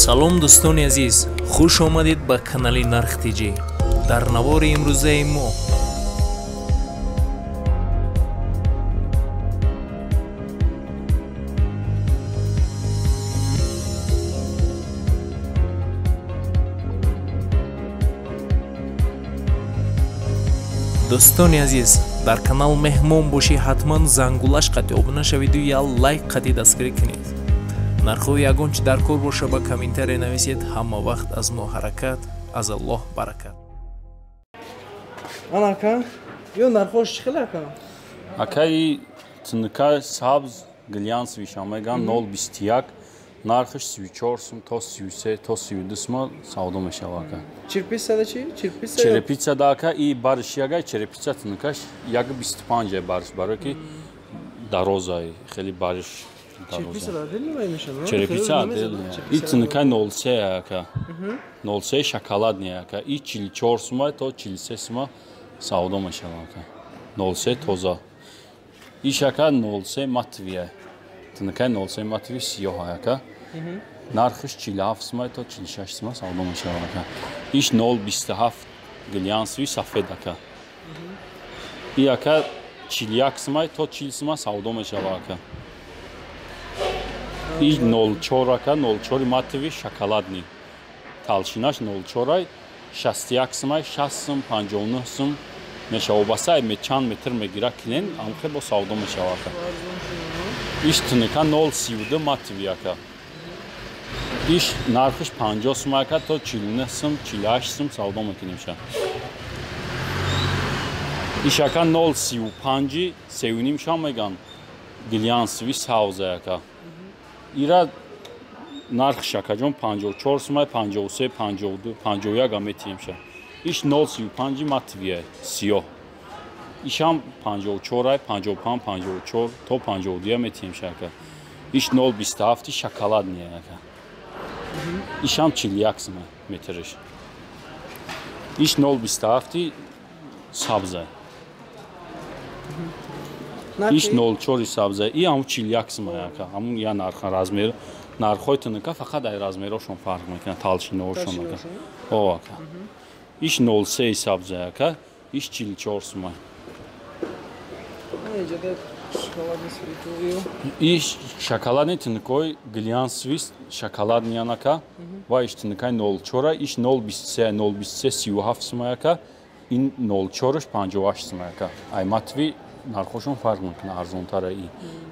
Салом дӯстони азиз, хуш омадед ба канали Нарх ТЖ. Дар навори имрӯзаи мо дӯстони азиз, дар канал меҳмон бошӣ, ҳатман зангулаш қатъи обуна шавиду я лайк қатъи дастгирӣ кунед. Нархҳои ягон чи дар кор боша ба комментария нависед. Ҳама вақт аз мо ҳаракат, аз Аллоҳ баракат. Ана ака, ё нархҳош чӣ хел ака? Акаи тинка сабз глянсовый меган 0.21, нархаш 34 сум то 33 то 32 сум савдо мешава ака. Черепица чи? Черепица? Черепица да ака, и барш яга черепица тинкаш 1.25 барш, барои ки дарозай, хеле барш. Черепица отдельно мешава? Черепица отдельно. И тинка 0.3 ака. 0.3 шоколадный ака. И 44 сум то 43 сум савдо мешава ака. 0.3 тоза. И шака 0.3 матвия. Тинка 0.3 матви сиёҳ ака. Нархиш 47 сум то 46 сум савдо мешава ака. Иш 0.27 глянсовый сафед ака. И ака 41 сум то 40 сум савдо мешава ака. И 0.4 ака, 0.4 матови шоколадный. Толщинаш 0.4, 61 сум, 60 сум, 59 сум мешава. Басай чанд метр мегира клиент, амхе бо савдо мешава ака. Иш тинка 0.32 матови ака. Иш нархиш 50 сум ака то 49 сум, 48 сум савдо мекунем ша. Иш ака 0.35 3.5 ша меган глянсовый савза ака. Ира нархш акаҷон 54 сум, 53, 52, 51 аметием ша. Иш 0.35 матвия сиёҳ. Ишам 54, 55, 54 то 52 аметием ша ака. Иш 0.27 шоколадный ака. Ишам 41 сум метриш. Иш 0.27 сабза. Иш 0.4 сабза, и ҳамун 41 сум ака. Ҳамун я нарх размер, нархҳои тинка фақат ай размерошон фарқ мекунад, толщинаошон ака. О ака. Иш 0.3 сабза ака, иш 44 сум. Иш шоколадный тинкои глянсовый шоколадный ака, ва иш тинкаи 0.4, иш 0.23, 0.23 37 сум ака, ин 0.4-ш 58 сум ака. Ай матви нархошон фарқ мекунад, арзонтара и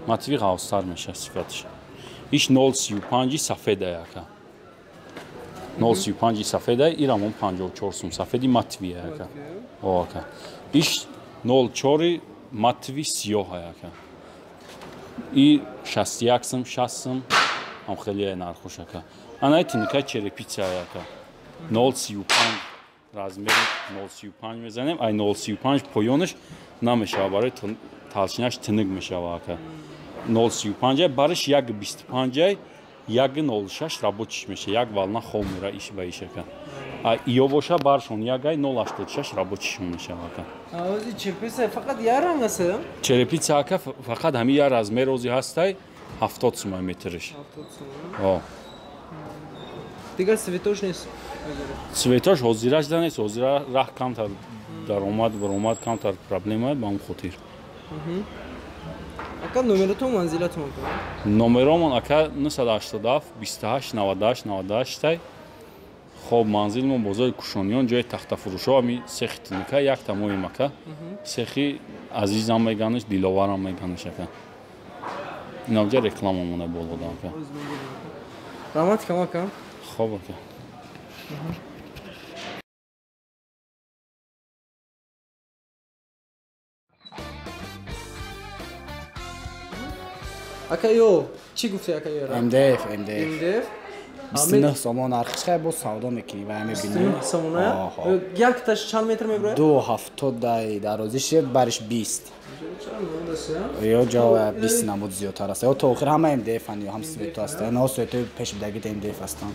матви ғавзтар мешавад сифаташ. Иш 0.35 сафеда ака. 0.35 сафеда, ирамон 54 сум, сафеди матви ака. О ака. Иш 0.4 матви сиёҳ ака. И 61 сум, 60 сум ҳам хеле нархош ака. Ана тинка черепица ака. 0.35 размер 0.35 мезанем, ай 0.35 поёнаш намешава, барои толщинаш тинг мешава ака. 0.35 бариш 1.25 1.06 рабочиш меша, як волна хом мера иш ба иш ака. А иё боша баршон 1.086 рабочишон мешава ака. Ози черепица фақат я ранг аст? Черепица ака фақат ҳами я размер ози ҳастай 70 сум метриш. 70 сум. О. Дигар цветош нест? Цветош ҳозираш да нест, ҳозира раҳ камтар даромад, баромад камтар проблема ба он хотир. Ака номератон манзилатон ака? Номеромон ака 987 28 98 98 тай. Хоб манзилмон бозори Кушониён, ҷои тахтафурӯшо, ҳами сехи тинка якта моем ака. Сехи Азизам меганаш, Диловарам меганаш ака. Инавҷа рекламамона болода ака. Раҳмат кам ака. Хоб ака. Ака ё чӣ гуфти ака ёра? МДФ, МДФ. МДФ. 29 сомон нархиш хай бо савдо мекунӣ ва мебинӣ. 29 сомона? Якташ чанд метр меброяд? 2.70 дай дарозиш бариш 20. Ё ҷо 20 намуд зиёдтар аст. Ё то охир ҳама МДФ ан ё ҳам свету аст. На свету пеш бидагит МДФ ҳастанд.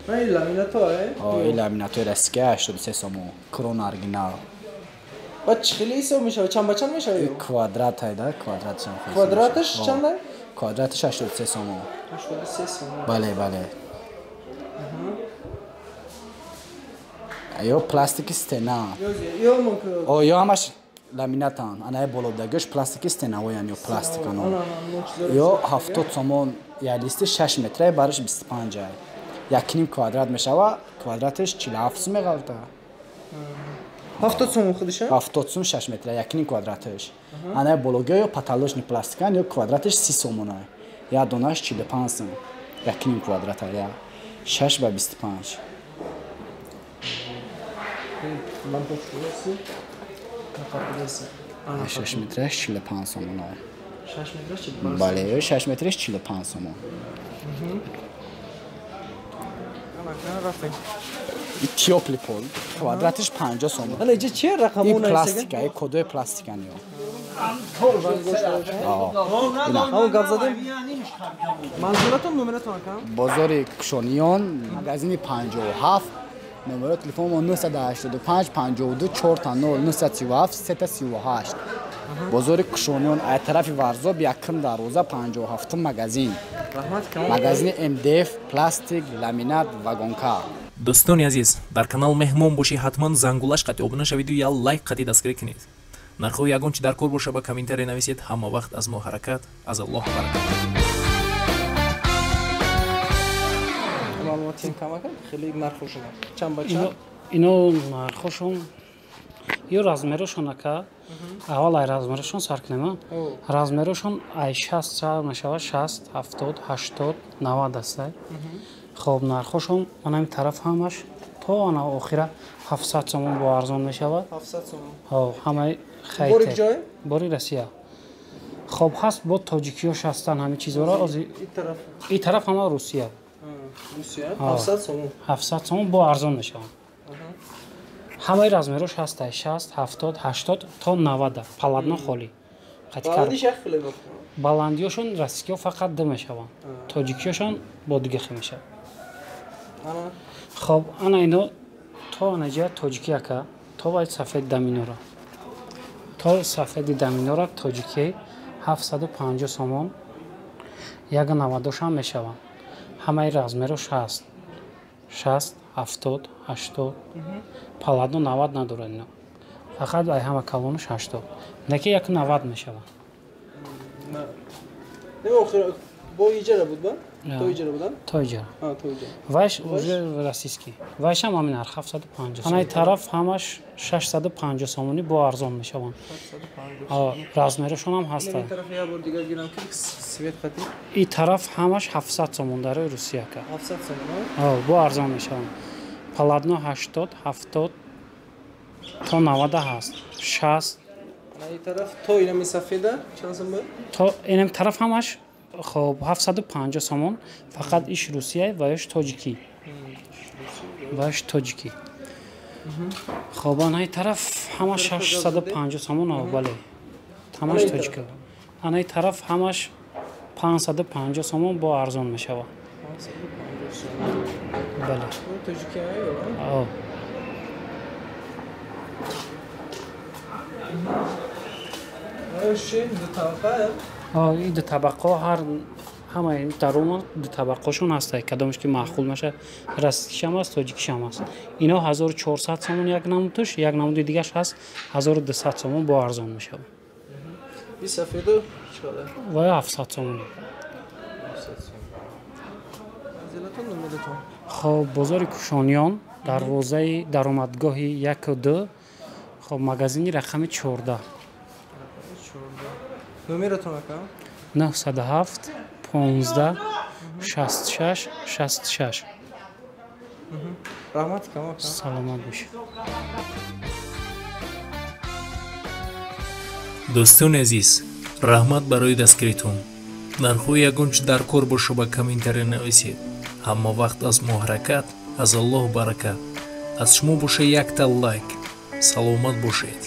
Ин ламинато э? Ин ламинатои российская 83 сомон. Крон оригинал. Ба чӣ хеле ҳисоб мешавад? Чанд ба чанд мешавад? Квадрат айда, квадрат чанд. Квадраташ чанд? Квадратиш 83 сомон. 83 сомон. Бале, бале. Ё пластики стена. Ё ё ҳамаш ламинатан. Анаи болодагиш пластики стенаоян ё пластикано. Ё 70 сомон як листи 6 метраи бараш 25 ай. Як ним квадрат мешава, квадратиш 47 сом меғалта. 70 сом худиша? 70 сом 6 метра, як ним квадратиш. Анаи бологиё ё потолочни пластикан ё квадратиш 30 сомон ай. Як донаш 45 сом. Як ним квадрата, я 6 ба 25. Лампа 6 метраш 45 сомон. 6 метраш 45. Бале, 6 метраш 45 сомон. Тёплый пол, квадратиш 50 сомон. Ана иҷа чи рақамон айсага? Пластика, и кодои пластикан ё. Ҳамон гап задем? Манзилатон номератон ака? Бозори Кушониён, магазини 57, номеро телефон 985 52 4 0 937 338. Бозори Кушониён ай тарафи Варзоб якум дарвоза 57 магазин. Магазини МДФ, пластик, ламинат, вагонка. Дӯстони азиз, дар канал меҳмон бошӣ ҳатман зангулаш қатъи обуна шавиду я лайк қатъи дастгирӣ кунед. Нархҳои ягон чи дар кор боша ба комментария нависед. Ҳама вақт аз мо ҳаракат, аз Аллоҳ баракат. Маълумотин камака хеле нархошон чанд ба чанд? Ино нархошон ё размерошон ака. Аввал ай размерошон сар кунем. Размерошон ай 60 сар мешавад, 60, 70, 80, 90 аст. Хоб нархошон ана ин тараф ҳамаш то ана охира 700 сомон бо арзон мешавад. 700 сомон. Ҳо, ҳамаи хайр. Бори ҷой? Бори Россия. Хоб ҳаст бо тоҷикиёш ҳастанд ҳамин чизҳоро. И тараф ҳама Русия. Русия 700 сомон. 700 сомон бо арзон мешаванд. Ҳамаи размерош ҳаст 60, 70, 80 то 90. Паладно холӣ. Баландиёшон российскиҳо фақат ду мешаванд. Тоҷикиёшон бо дига хел мешавад. Хоб ана ино то анаҷа тоҷики ака, то вай сафед даминора. То сафеди даминора тоҷики 750 сомон, 1,90 ҳам мешаванд. Ҳамаи размерош ҳаст. 60, 70, 80. Паладно 90 надорад ино. Фақат ай ҳама калонаш 80. Неки 1,90 мешавад. Бо иҷара буд ба? То иҷара будан? То иҷара. То иҷара. Вайш уже российский. Вайш ҳам ҳамин нарх 750. Анаи тараф ҳамаш 650 сомонӣ бо арзон мешаванд. 650. Размерошон ҳам ҳаст. Ин тараф як бор дигар гирам ки свет қатӣ. И тараф ҳамаш 700 сомон дарои Русия ка. 700 сомон. Бо арзон мешаванд. Паладно 80, 70 то 90 ҳаст. 60. Ин тараф то инами сафеда чанд сом буд? То инам тараф ҳамаш хоб 750 сомон, фақат иш Русия ва иш тоҷикӣ. Ва иш тоҷикӣ. Хоб анаи тараф ҳама 650 сомон, бале. Ҳамаш тоҷикӣ. Анаи тараф ҳамаш 550 сомон бо арзон мешавад. 550 сомон. Бале. Тоҷикӣ ай? О. Ин ду табақаҳо ҳар ҳамаи дарума ду табақаҳошон ҳастанд. Кадомеш ки маъқул мешавад, российскишам ҳаст, тоҷикишам ҳаст. Ино 1400 сомон як намудаш, як намуди дигаш ҳаст 1200 сомон бо арзон мешавад. И сафедо чӣ қадар? Ва 700 сомон. 700 сомон. Манзилатон номератон? Хоб бозори Кушониён, дарвозаи даромадгоҳи 1 2, хоб магазини рақами 14. Номератон ака? 907 15 66 66. Раҳмат кам ака. Саломат бошед. Дӯстони азиз, раҳмат барои дастгиритон. Нархҳои ягон чи дар кор боша ба комментария нависед. Ҳама вақт аз мо ҳаракат, аз Аллоҳ баракат. Аз шумо боша якта лайк. Саломат бошед.